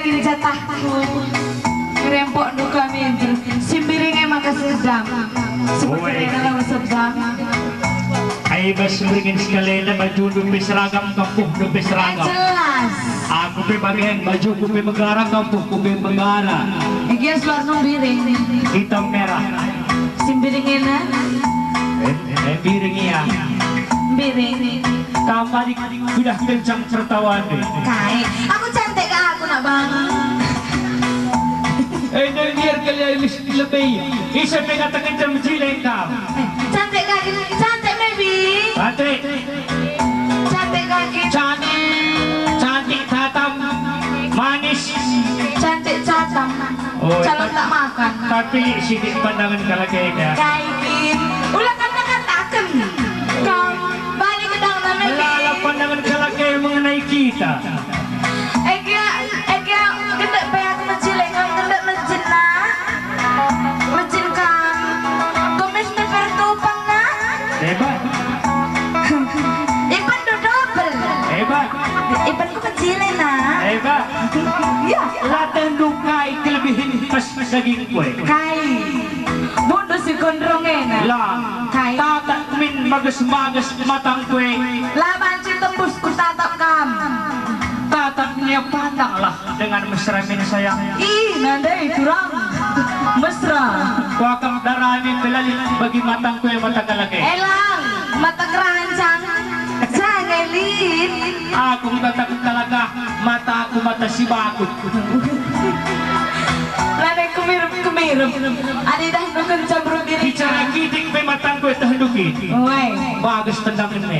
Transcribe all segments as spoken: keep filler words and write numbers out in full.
Jatahku. Ngerempokndu kami, Simbiring e maka sedang. Sebut Oi. Kerina lawan sedang. Ai bas Simbiring sekalenda bajundu pe seragam, kampuhndu pe seragam. Jelas. Aku pe bagen, bajuku pe megara, kampuhku pe megara. Igias luarnu biring. Hitam merah. Simbiring ena. Eh, eh, biring ia. Biring. Kam tadi sudah kencang tertawa deh. Kai, aku cantik kah aku nak bang? Eh, dan biar kalian mis-, lebih. Isa pe kata kencang mejileng kam. Eh, cantik kah? Cantik, maybe. Cantik. Cantik kah? Cantik. Cantik tatam. Manis. Cantik tatam. Oh, calon tak makan. Tapi sidik pandangan kalak enda. Kai kin? Ula kata-kataken. Kam balik ke dalam negeri. Melala pandangan kalak e mengenai kita. Ega, ega, gendek pe aku mejile, kam gendek mejin nak. Mejin kam. Kumis neper tupang nak. Hebat. Ipen do double. Hebat. Ipen ku mejile nak. Hebat. Ya. Latih ndu kai kelebihin pas daging kue. Kai. Bundu si gondrong ena. Lah. Kai. Tatap min bagus-bagus matang kue. La banci tembus ku tatap kam. Tatap nia pandanglah dengan mesra min sayang. Ih, nandai turang. Mesra. Kuakap darani pelali bagi matang kue mata kalak e. Elang, mata keranjang. Jangai lin. Aku mata kalak ah. Mataku mata si bakut. Lanai kemirep-kemirep. Adi dah nuken cemburu diri. Bicara kitik pe matangku e teh nduki. Woi. Bagus tendangen e.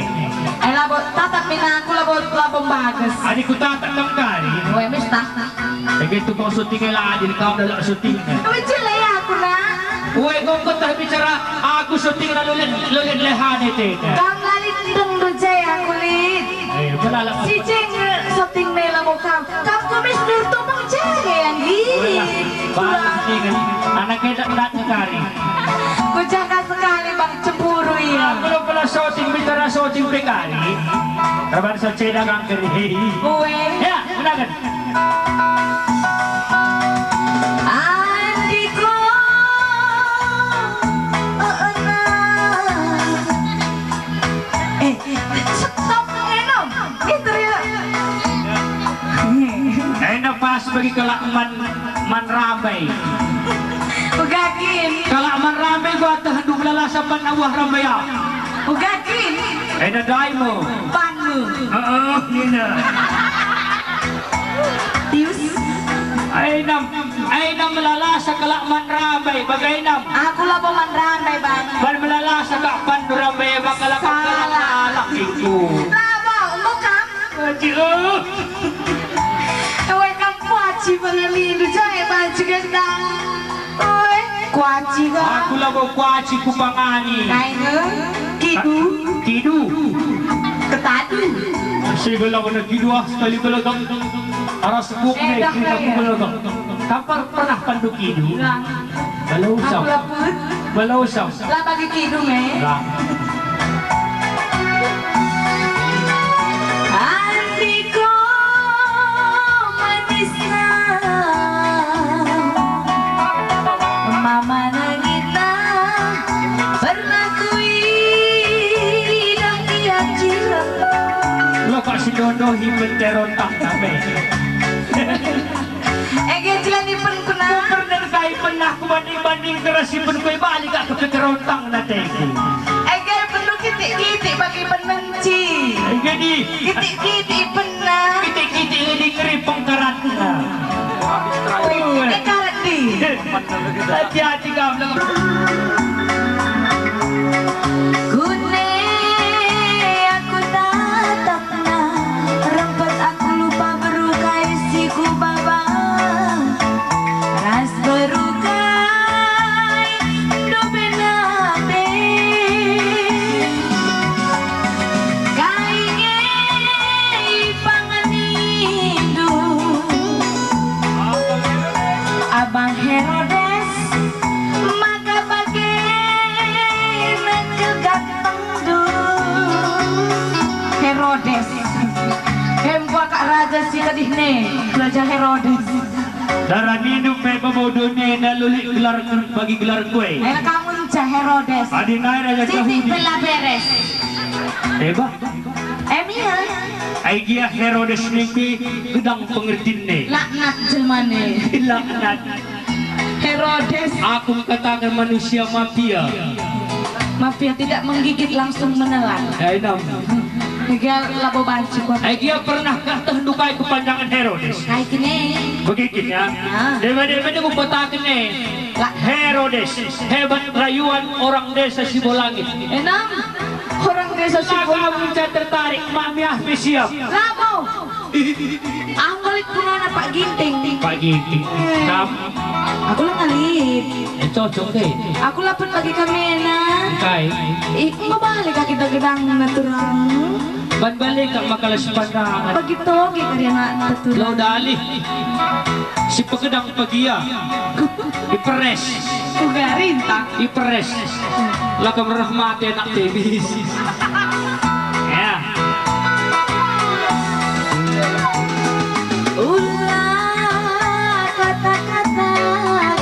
Eh, labo tatap mina aku labo, labo bagus. Adi ku tatap kam kari. Woi, mista. Begitu kau syuting la adil kau dalam syuting. Kau jelai aku nak. Woi, kau kutah bicara aku syuting lalu lihat, lalu lihat lehane te. Kam lalit deng doje aku lit. Eh, belalap. Si Jeng, eh, syuting me labo kam. Kam kumis nur tupang jage, Anggi. Belah. Bang, Jeng, anak edak ndak ngekari. Kujaga sekali, Bang, cemburu ia. Aku lo pernah syuting, bicara syuting pe kari. Raban saceda kangkeri. Ue. Ya, benar kan? Andiko, oh, oh, nah. Eh, stop, eno. Itu ya. Eno pas bagi kalak man, man rambai. Uga kin. Kalak man rambai gua teh ndu melala sampan awah rambai ya. Uga kin. Eno dai mo. Panu. Heeh, nina. Tius. Ai nam, ai nam melala sakalak man rambai, bagai nam. Aku labo man rambai, Bang. Ban melala sakak pan rambai, bang kalak. Salah. Kalak itu. Labo, enggo kam. Aji, eh. Ewe kam kuaci pengelindu, jai banci gendang. Oi, kuaci ka. Aku labo kuaci kupangani. Kai nge? Kidu. Kidu. Ketadu. Si gelang kena kidu ah, sekali gelang. Aras buk Eh, dah, kidu eh. Gelang. Kapan pernah pandu kidu? Enggak. Bala usap. Aku laput. Bala usap. Lah bagi kidu, eh. Enggak. Andiko manisna, mama nangitna, pernah kuidah ia cilem. Lo kok si dondo hipen terontang kami. Ege cilani pen kuna. Pernah kai pernah kubanding-banding keras si pen kue balik gak kepikir ontang na teku. Ege penuh kitik-kitik bagi pen menci. Ege di. Kitik-kitik pernah. Kitik-kitik ini ngeri pengkaratna. Ege karat di. Hati-hati kau. Kune aku tatap Nah, rempet aku lupa berukai si kubaba. Ras berukai doben ate. Kai nge ipangan indu. Abang Herodes, maka bage nengkel ganteng. Herodes. Hem, gua kak Raja si kedih ne, Raja Herodes. Dara nindu pe babo doni na lulik gelar bagi gelar kue. Ayo kamu nca Herodes. Adi nai Raja Siti Jahudi. Pela beres. Eba. Emia. Ai gia Herodes nipi gedang pengertinne. Laknat jelmane. Laknat. Herodes. Aku katakan manusia mafia. Mafia tidak menggigit, langsung menelan. Ya, inam. Megal labo banci kuat. Ai gia pernahkah teh ndukai kepanjangan Herodes? Kai kene? Begigit ya. Ah. Deba-deba dia kupataken ne. La. Herodes, hebat rayuan orang desa Sibolangit. Enam. Orang desa Sibolangit. Kamu tertarik, mami ah siap. Labo. Aku lit punana Pak Ginting. Pak Ginting. Eh. Kam? Aku la ngalip. Eh, cocok deh. Aku la pet bagi kamena. Kai? Ih, enggo balik ka kita gedang naturang. Ban balik ka makalah si pandangan. Bagi toge kari anak naturang. Lo dalih. Si pegedang pegia. Iperes. Uga rintang. Iperes. Laka merah mate anak tebis. Ya. Ula kata-kataken,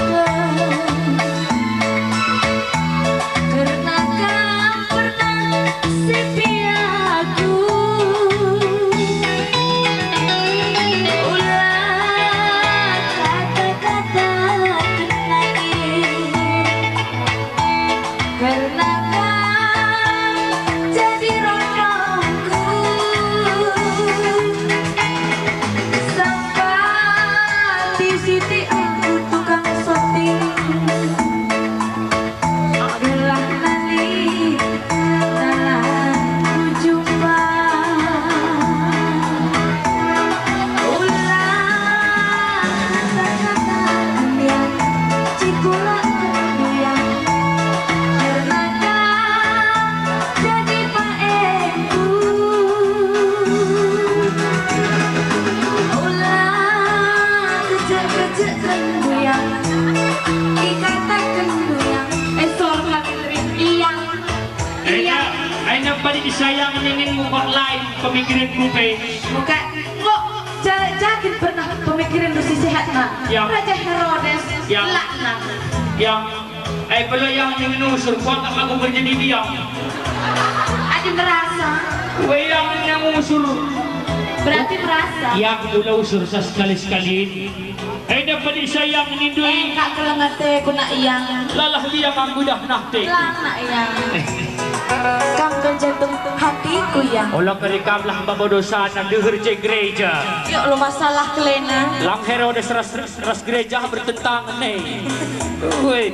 kerna kam pernah sipi aku. Ula kata-kataken lagi. Kerna kam jadi rondongku. Sampati siti aku tukang soting. Gelah nali dalan ku jumpa. Ulang kata-kata yang cikulak yang jadi paengku. Ulang kejek-kejek yang ikataken yang esor kami ring yang. Aina, aina padi disayang ningen mukak lain pemikiranku pe. Bukan, kok ja-, jakin pernah pemikiran si sehat, nah. Ya. Raja Herodes, ya. Laknat. Ya. Eh, pelo yang ningen usur, kuanggap aku kerja di dia. Adi merasa. We yang ningen usur. Berarti merasa. Ya, aku pula usur sekali-sekali. Enda padi sayang nindu. Eh, kak keleng ateku nak yang. Lalah dia nganggu dah nah te. Lah nak yang. Kam kan jantung hatiku yang. Ola kari kam lah babo dosa na deher je gereja. Yuk lo masalah kelena. Lang Herodes ras, ras gereja bertentangan nih. Weh.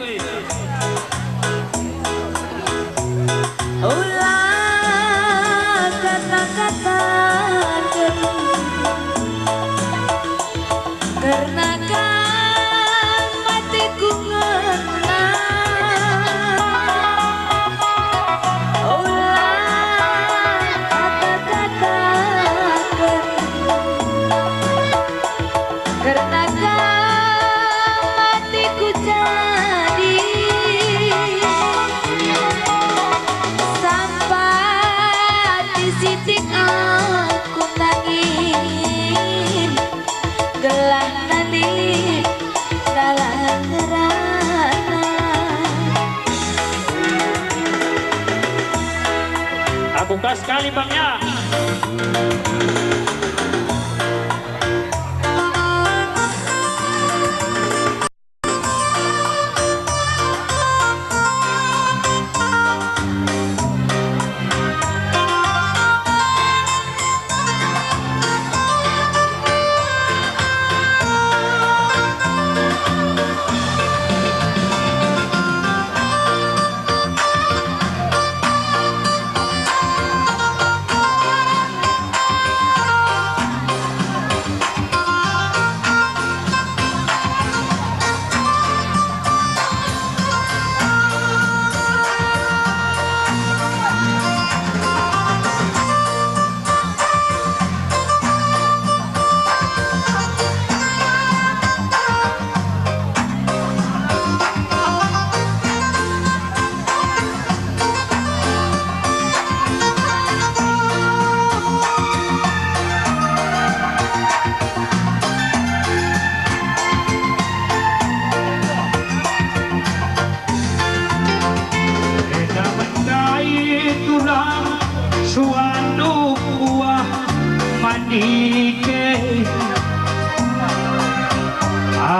Ula kata-kataken, kerna kam ateku ngena. Ula kata-kataken, kerna kam ateku jadi sampati sitik aku tangis gelah nali dalan ngerana. Aku keras sekali, Bang, ya.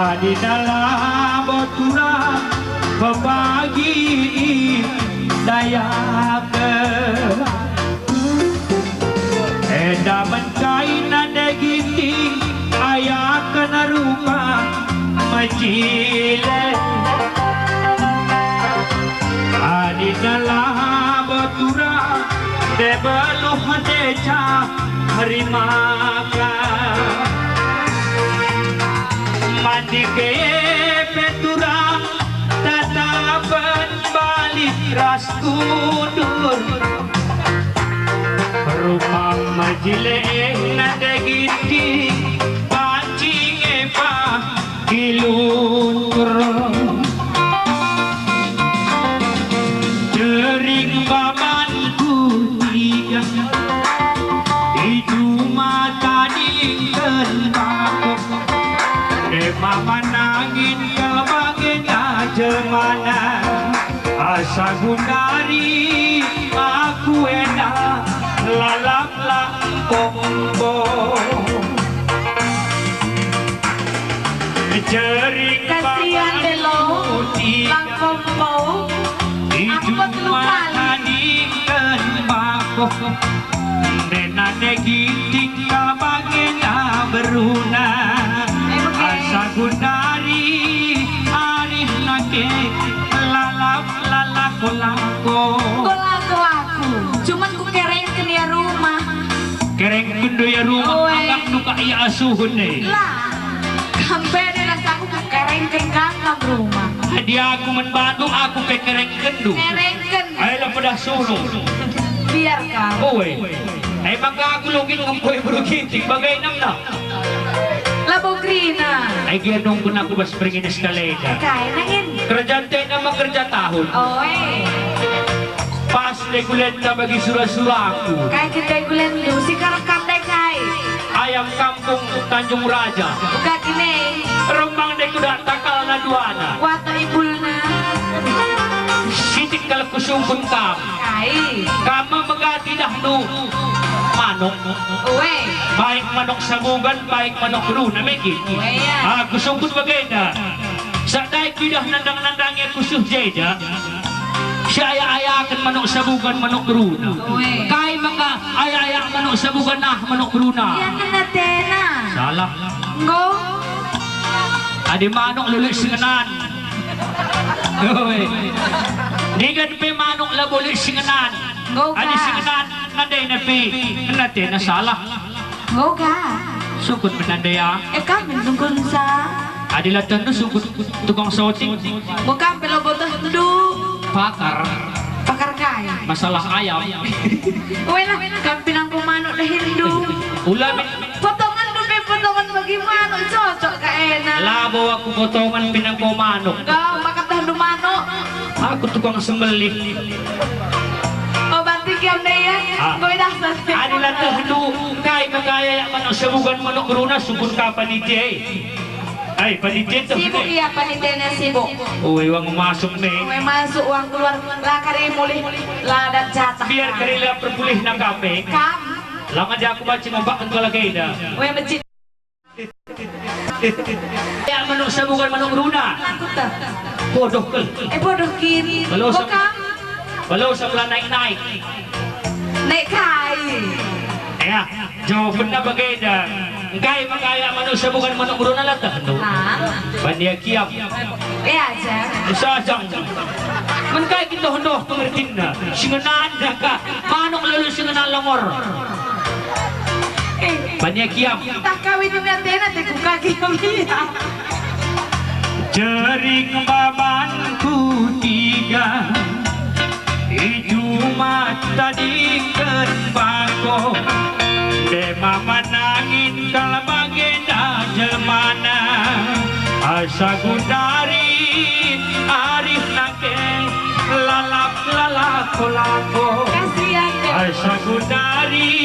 Adi labo turang pepagi dayaken. Enda menkai nande Ginting ayaken rupa mejile. Adi labo turang de beluh deca rimaka. Mandi ke pe turang tatapen bali ras kundur. Rumah majile nande Ginting, pancing epa kilundur. Jering babanku tiga, i juma tadingken bako. Dema manangin kal bagenda jemana. Asa gundari aku enda lalap langkombo. Jering Kasian delo, langkombo. Aku telu kali. Nina de Ginting kal bagenda beruna. Eh, bage. Asa gundari arih nake lalap lalako-lako. Enggo lako aku, cuman kukerengken ia rumah. Kerengkenndu ia rumah, oe. Anggapndu ka ia asuhen e. Lah, kam pe de rasaku kukerengken kam kam rumah. Adi aku man bandu, aku pe kerengkenndu. Kerengken. Ayolah pedah sunu. Biar kam. Oe. Ai maka aku login ngempoi beru Ginting, bage nemna. Labo kerina. Ai gia nungkun aku bas peringin sekalenda. Kai nangin? Kerja tena ma kerja tahun. Oe. Pas regulenta bagi sura-suraku. Kai ke regulenndu, si karekam dai kai? Ayam kampung Tanjung Raja. Uga kine. Rembang dai kuda takalna duana. Kuata ibulna. Sitik kal kusungkun kam. Kai? Kam me megati dahndu manuk. Ue. Baik manuk sabugan, baik manuk beruna, megi. Ue, ya. Ah, kusungkun bagenda. Sadai kuidah nandang-nandangi aku seh jeda. Siayak-ayaken manuk sabugan, manuk beruna. Ue. Kai maka ayak-ayak manuk sabugan, ah, manuk beruna? Ia kena tena. Salah. Enggo. Adi manuk lulik sengenan. Ue. Nigan pe manuk labo lit sengenan. Enggo ka. Adi sengenan nandena pe, kena tena salah. Enggo ka. Sungkun menandai ah. Eh, kam sungkun sa. Adi la tehndu sungkun tukang soting. Enggo kam pe labo tehndu. Pakar. Pakar kai? Masalah ayam. Weh lah, kam pinangko manuk dahinndu. Ula min. Potongan dope potongan bagi manuk, cocok ka ena. Labo aku potongan pinangko manuk. Enggo, maka tehndu manuk. Aku tukang sembelih. Oh, bantu kiam deh ya. Ah. Enggo idah sa. Adi la tehndu, kai maka ayak manuk sabugan manuk beruna sungkun ka panitia e. Ai, panitia teh. Sibuk ne. Ia panitiana sibuk. Ue, uang masuk ne. Ue masuk, uang keluar, la kari mulih, la dat jatah. Biar kari la perpulihna kami. Kam. Lama dia aku baca membakken kalak enda. Ue mecin. Ya, manuk sabugan manuk beruna. Aku teh. Bodoh kel. Eh, bodoh kin. Kalau sam-, kam. Kalau sebelah naik-naik. Naik kai. Ya. Jawabenna bagenda. Engkai maka ayak manuk sabugan manuk beruna la tehndu? Ah. Bandia kiam. Eh, aja. Sasang. Men kai kin doh-doh pengertinna? Sengenan dah ka. Manuk lalu sengenan longor. Eh. Bandia kiam. Tah kawin ini atena te ku kaki kami. Jering babanku tiga. I juma tadingken bako, dema manangin kal bagenda jelmana. Asa gundari arih nangke lalap lalako-lako. Kasian, deh. Asa gundari